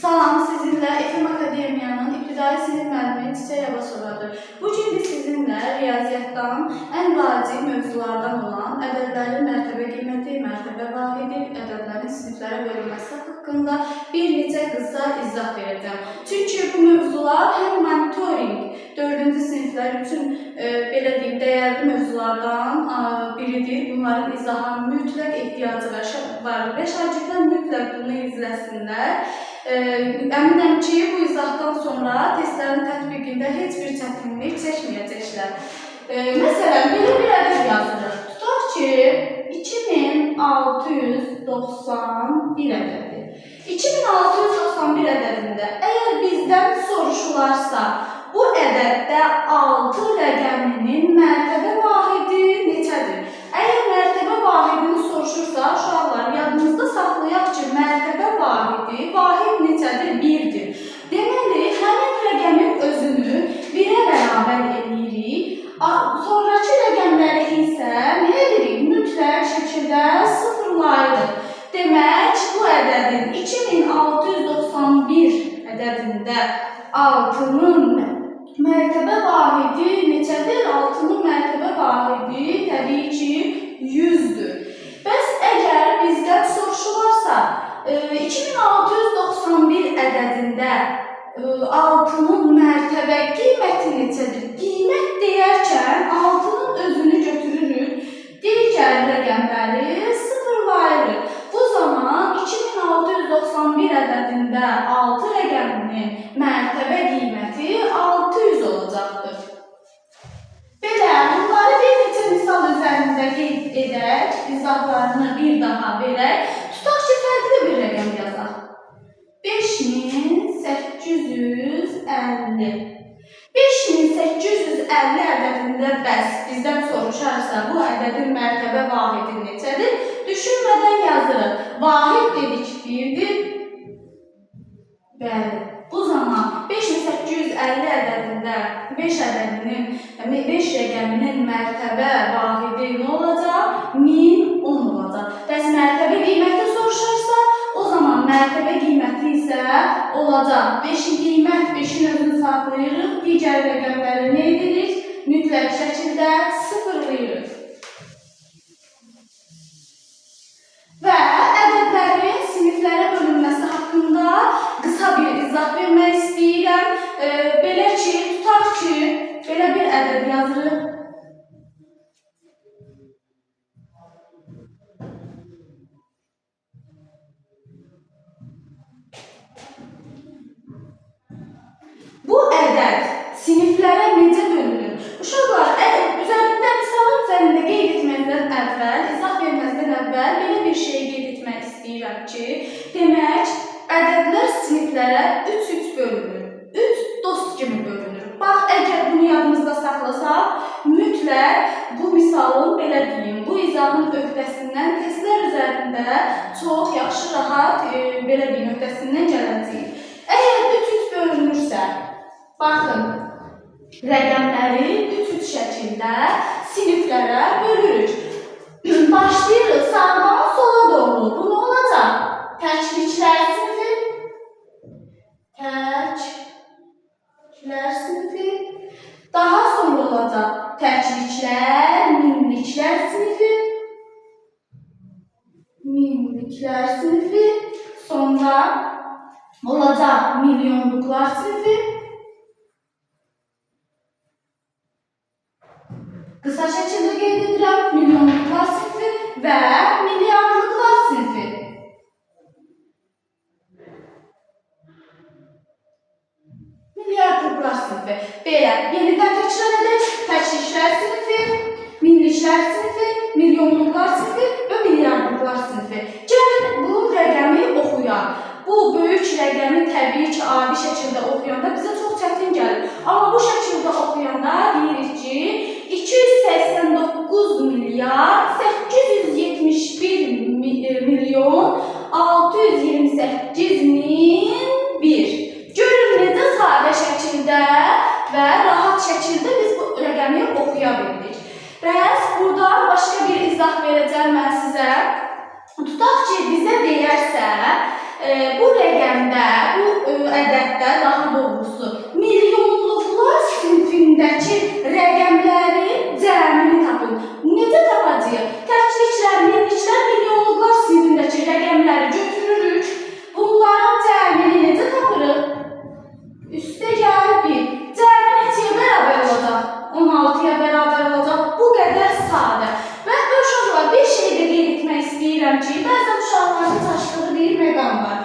Salam, sizinlə FM Akademiyanın ibtidai sinif müəllimi Çiçək Abasovadır. Bu gün biz sizinlə riyaziyyatdan ən vacib mövzulardan olan ədədlərin mərtəbə qiyməti, mərtəbə vahidi, ədədlərin siniflərə bölünməsi haqqında bir neçə qısa izah verəcəm. Çünki bu mövzular həm monitorinq 4-cü siniflər üçün belə deyim, dəyərli mövzulardan biridir. Bunların izaha mütləq ehtiyacı var və şagirdlər mütləq bunu izləsinlər. Əminəm ki, bu izahdan sonra testlərin tətbiqində heç bir çətinlik çəkməyəcəklər. Məsələn, belə bir ədəd yazırıq. Tutaq ki, 2691 ədədi. 2691 ədədində əgər bizdən soruşularsa, bu ədəddə 6 rəqəminin mərtəbə vahidi neçədir? Əgər mərtəbə vahidini soruşursa, uşaqlar, yadınızda saxlayaq ki, mərtəbə vahidi, vahid neçədir? 1-dir. Deməli, həmin rəqəmin özünü 1-ə bərabər eləyirik. Sonrakı rəqəmləri isə nə edirik? Mütləq şəkildə sıfırlayırıq. Demək, bu ədədin 2691 ədədində 6-nın mərtəbə vahidi neçədir? 6-nın mərtəbə vahidi təbii ki, 100-dür. Bəs əgər bizdən soruşularsa, 2691 ədədində 6-nın mərtəbə qiyməti neçədir? Qiymət deyərkən 6-nın özünü götürürük, digər rəqəmləri sıfırlayırıq. Bu zaman 2691 ədədində 6 rəqəminin mərtəbə qiyməti 600 olacaqdır. Belə, bunları bir neçə misal üzərində qeyd edək, izahlarını bir daha verək. Tutaq ki, fərqli bir rəqəm yazaq. 5850. 5850 ədədində bəs bizdən soruşarsa, bu ədədin mərtəbə vahidi neçədir? Düşünmədən yazırıq. Vahid dedik 1-dir. Bəli, bu zaman 5850 ədədində 5 ədədinin, 5 rəqəminin mərtəbə vahidi nə olacaq? 1010 olacaq. Bəs mərtəbə qiyməti soruşarsa, o zaman mərtəbə qiyməti isə olacaq. 5-in qiymət, 5-in özünü saxlayırıq, digər rəqəmləri nə edirik? Mütləq şəkildə sıfırlayırıq. Və ədədlərin siniflərə bölünməsi haqqında qısa bir izah vermək istəyirəm. Belə ki, tutaq ki, belə bir ədəd yazırıq. Bu ədəd siniflərə necə bölünür? Uşaqlar, üzərində, misalın üzərində qeyd etməzdən əvvəl, izah verməzdən əvvəl belə bir şey qeyd etmək istəyirəm ki, demək, ədədlər siniflərə 3-3 bölünür. 3 dost kimi bölünür. Bax, əgər bunu yadımızda saxlasaq, mütləq bu misalın, belə deyim, bu izahın öhdəsindən testlər üzərində çox yaxşı, rahat, belə deyim, öhdəsindən gələcəyik. Əgər 3-3 bölünürsə, baxın, rəqəmləri 3-3 şəkildə siniflərə bölürük. Başlayırıq sağdan sola doğru. Bu nə olacaq? Təkliklər sinifi, təklər sinifi, daha sonra olacaq təkliklər, minliklər sinifi, minliklər sinifi, sonra olacaq milyonluqlar sinifi. Qısa şəkildə qeyd edirəm, milyonluqlar sinifi və milyardlıqlar sinifi. Milyardlıqlar sinifi. Belə, yenidən təkrar edək. Təkliklər sinifi, minliklər sinifi, milyonluqlar sinifi və milyardlıqlar sinifi. Gəlin bu rəqəmi oxuyaq. Bu böyük rəqəmi təbii ki, adi şəkildə oxuyanda bizə çox çətin gəlir. Amma bu şəkildə oxuyanda deyirik ki, 289 milyard 871 milyon 628 min 1. Görün necə sadə şəkildə və rahat şəkildə biz bu rəqəmi oxuya bildik. Bəs burada başqa bir izah verəcəm mən sizə. Tutaq ki, bizə deyərsə, bu rəqəmdə, bu ədəddə, daha doğrusu, milyonluqlar sinfindəki rəqəmlərin cəmini tapın. Necə tapacağıq? Təkliklər, minliklər, milyonluqlar sinfindəki rəqəmləri götürürük. Bunların cəmini necə tapırıq? Üstə gəl 1. Cəmi neçəyə bərabər olacaq? 16-ya bərabər olacaq. Bu qədər sadə. Və uşaqlar, bir şey də qeyd etmək istəyirəm ki, bəzən uşaqların çaşdığı bir məqam var.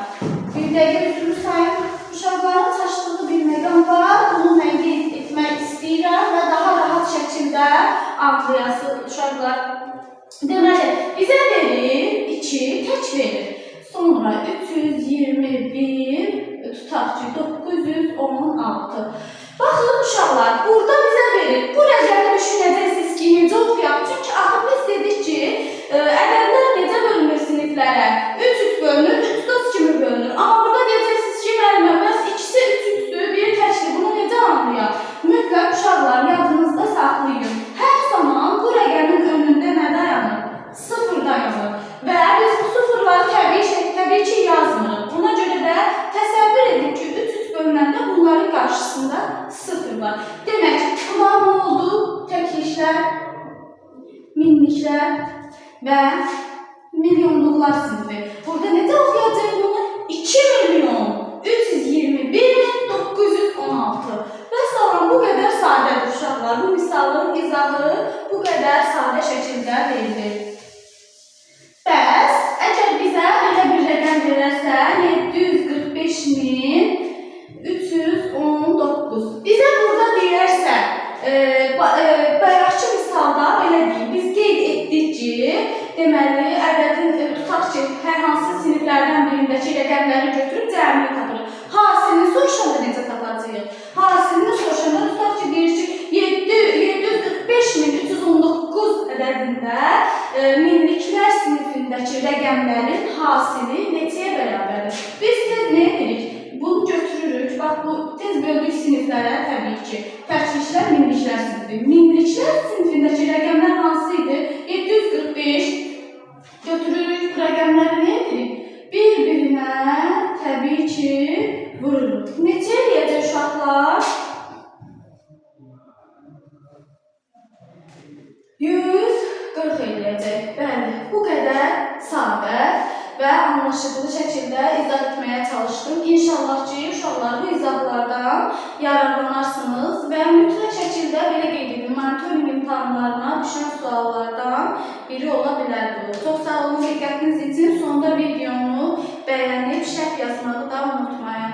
Bir dəqiqə üzrü sayın. Uşaqların çaşdığı bir məqam var. Bunu mən qeyd etmək istəyirəm və daha rahat şəkildə anlayasın uşaqlar. Deməli, bizə verir 2, tək verir. Sonra 321, tutaq ki, 916. Baxın uşaqlar, burada bizə verir. Bu rəqəmi düşünəcəksiniz ki, necə oxuyaq? Çünki axı biz dedik ki, ədədlər necə bölünür siniflərə? 3-3 bölünür, 3-4 kimi bölünür. Amma burada deyəcəksiniz ki, müəllimə, bəs ikisi 3-3-dür, biri təkdir. Bunu necə anlayaq? Mütləq uşaqlar, yadınızda saxlayın. Hər zaman bu rəqəmin önündə nə dayanır? 0 dayanır. Və biz bu sıfırları təbii ki, yazmırıq. Buna görə də təsəvvür edin ki, 3-3 bölünəndə bunların qarşısında 0 var. Demək, bunlar nə oldu? Təkliklər, minliklər və milyonluqlar sinfi. Burada necə oxuyacaq bunu? 2 milyon 321 916. Və salam, bu qədər sadədir uşaqlar. Bu misalın izahı bu qədər sadə şəkildə verilir. Bəs, əgər bizə belə bir rəqəm verərsə, 745.319. Bizə burada deyərsə, bayaqki misalda belə deyim, biz qeyd etdik ki, deməli, ədədin, tutaq ki, hər hansı siniflərdən birindəki rəqəmləri götürüb cəmini tapırıq. Hasilini soruşanda necə tapacağıq? Hasilini soruşanda tutaq ki, deyir ki, 745.319 ədədində minliklər sinifindəki rəqəmlərin hasili neçəyə bərabərdir? Biz tez nə edirik? Bunu götürürük, bax bu tez böldük siniflərə təbii ki, təkliklər, minliklər sinfi. Minliklər sinifindəki rəqəmlər hansı idi? 745 götürürük, bu rəqəmləri nə edirik? Bir-birinə təbii ki, vururuq. Neçə eləyəcək uşaqlar? 140 eləyəcək. Bəli, bu qədər sadə və anlaşıqlı şəkildə izah etməyə çalışdım. İnşallah ki, uşaqlar bu izahlardan yararlanarsınız və mütləq şəkildə belə qeyd edim, monitorinq imtahanlarına düşən suallardan biri ola bilər bu. Çox sağ olun diqqətiniz üçün. Sonda videonu bəyənib şərh yazmağı da unutmayın.